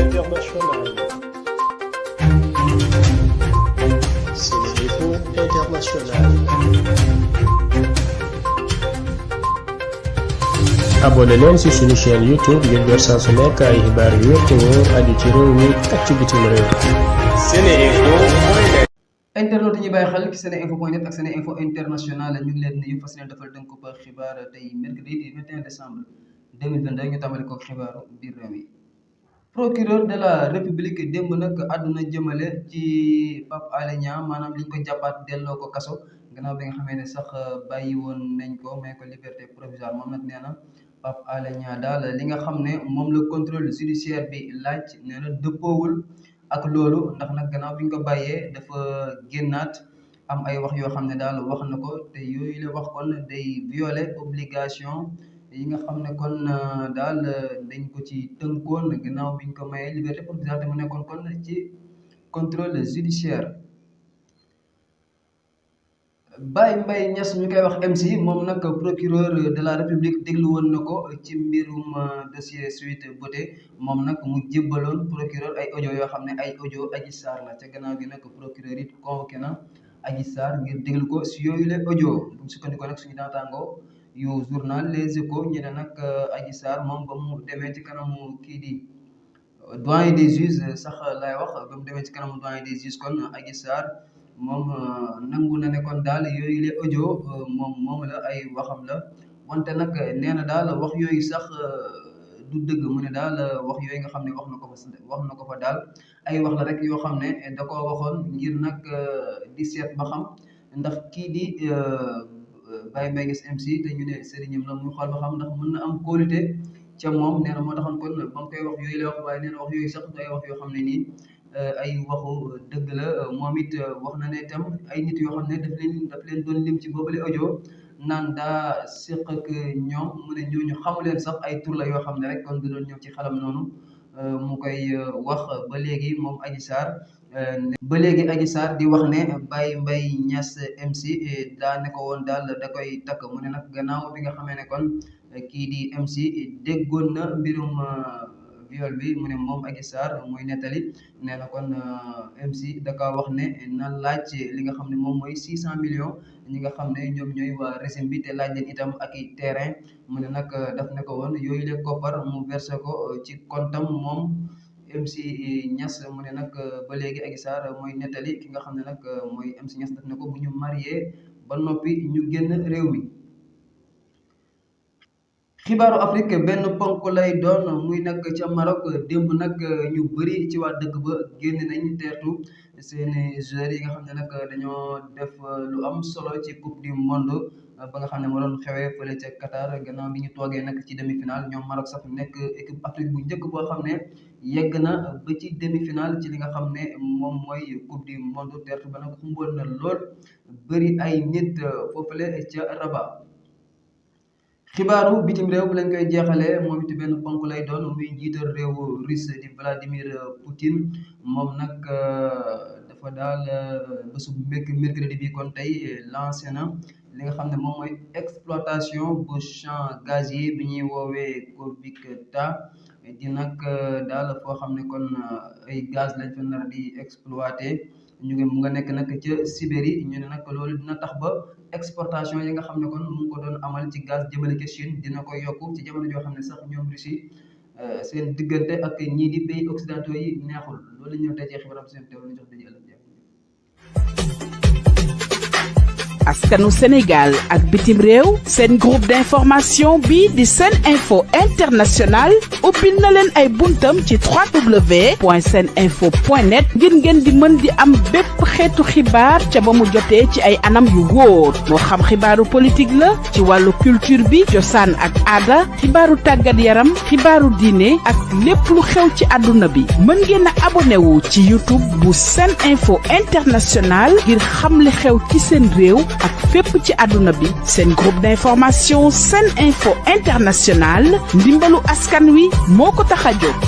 internationale. SeneInfo International. abonné leen ci suñu chaîne YouTube ngir jot saa su nekk ay xibaar yu wér te wóor aju ci réew mi ak ci bitim réew. SeneInfo. internet yi ñuy bàyyi xel ci SeneInfo.net ak SeneInfo International ñu ngi leen nuyu fas yéene defal tënku ba xibaar tey mercredi 21 décembre 2022 ñu tàmbali ko xibaaru biir réew mi. procureur de la république démb nag àdduna jëmale ci Pape Alé Niang maanaam liñ ko jàppaat delloo ko kaso gannaaw bi nga xamee ne sax bàyyi woon nañ ko may ko liberté provisoire moom nag nee na Pape Alé Niang daal li nga xam ne moom la contrôle judiciaire bi laaj nee na dëppoowul ak loolu ndax nag gannaaw bi ñu ko bàyyee dafa génnaat am ay wax yoo xam ne daal wax na ko te yooyu la wax kon day violer obligation yi nga xam ne kon daal dañ ko ci tënkoon gannaaw bi ñu ko mayee liberté provisoire te mu nekkoon kon ci contrôle judiciaire. Baye Mbaye Niass ñu koy wax MC moom nag procureur de la république déglu woon na ko ci mbirum dossier Sweet Beauté moom nag mu jébbaloon procureur ay audio yoo xam ne ay audio Adji Sarr la ca gannaaw gi nag procureur it convoqué na Adji Sarr ngir déglu ko si yooyu la audio bu ñu sukkandikoo nag suñu naataangoo yu journal Les Échos ñu ne nag Adji Sarr moom ba mu demee ci kanamu kii di doyen des juges sax lay wax ba mu demee ci kanamu doyen des juges kon Adji Sarr moom nangu na ne kon daal yooyu les audio moom la ay waxam la wante nag nee na daal wax yooyu sax du dëgg mu ne daal wax yooyu nga xam ne wax na ko fa daal ay wax la rek yoo xam ne da koo waxoon ngir nag di seet ba xam ndax kii di Baye Mbaye Niass MC te ñu ne sëriñam la muy xool ba xam ndax mën na am kóolute ca moom nee na moo taxoon kon ba mu koy wax yooyu la wax waaye nee na wax yooyu sax du ay wax yoo xam ne nii ay waxu dëgg la moom it wax na ne itam ay nit yoo xam ne daf leen doon lim ci boobule audio naan daa séq ak ñoom mu ne ñooñu xamu leen sax ay tur la yoo xam ne rek kon du doon ñëw ci xelam noonu mu koy wax ba léegi moom Adji Sarr di wax ne Baye Mbaye Niass MC daa ne ko woon daal da koy takk mu ne nag gannaaw bi nga xamee ne kon kii di MC déggoon na mbirum viol bi mu ne moom Adji Sarr mooy nettali nee na kon MC da kaa wax ne na laaj li nga xam ne moom mooy 600 millions ñi nga xam ne ñoom ñooy waa régime bi te laaj leen itam ak i terrain mu ne nag daf ne ko woon yooyu le koppar mu versé ko ci comptam moom MC Niass mu ne nag ba léegi Adji Sarr mooy nettali ki nga xam ne nag mooy MC Niass daf ne ko bu ñu marié ba noppi ñu génn réew mi. xibaaru Afrique benn ponk lay doon muy nag ca Maroc démb nag ñu bëri ci waa dëkk ba génn nañ teertu seeni joueurs yi nga xam ne nag dañoo def lu am solo ci coupe du monde ba nga xam ne moo doon xewee fële ca Qatar gannaaw bi ñu toogee nag ci demi-finale ñoom Maroc sax nekk équipe Afrique bu njëkk boo xam ne yegg na ba ci demi-finale ci li nga xam ne moom mooy coupe du monde teertu ba nag xumboon na lool bëri ay nit foofule ca Rabat. xibaaru bitim réew bu lañ koy jeexalee moom it benn ponk lay doon muy njiital réew russe di Vladimir Poutine moom nag dafa daal bésu mercredi bi kon tey lancé na li nga xam ne moom mooy exploitation bu champ gazier bi ñuy woowee Kobikta di nag daal foo xam ne kon ay gaz lañ fa nar di exploité mu nga nekk nag ca Sibérie ñu ne nag loolu dina tax ba exportation yi nga xam ne kon mu ngi ko doon amal ci gaz jëmale ca Chine dina ko yokku ci jamono joo xam ne sax ñoom Russie seen diggante ak ñii di pays occidentaux yi neexul loolu la ñu ñëw tey ci xibaaram seen teew ñu jox dañuy ëllëg askanu Sénégal ak bitim réew seen groupe d'information bi di SeneInfo International ubbil na leen ay buntam ci www.seninfo.net ngir ngeen di mën di am bépp xeetu xibaar ca ba mu jotee ci ay anam yu wóor moo xam xibaaru politique la ci wàllu culture bi cosaan ak aada xibaaru tàggat yaram xibaaru diine ak lépp lu xew ci àdduna bi mën ngeen a abonné wu ci YouTube bu SeneInfo International ngir xam li xew ci seen réew ak fépp ci àdduna bi seen groupe d'information SeneInfo International ndimbalu askan wi moo ko tax a jóg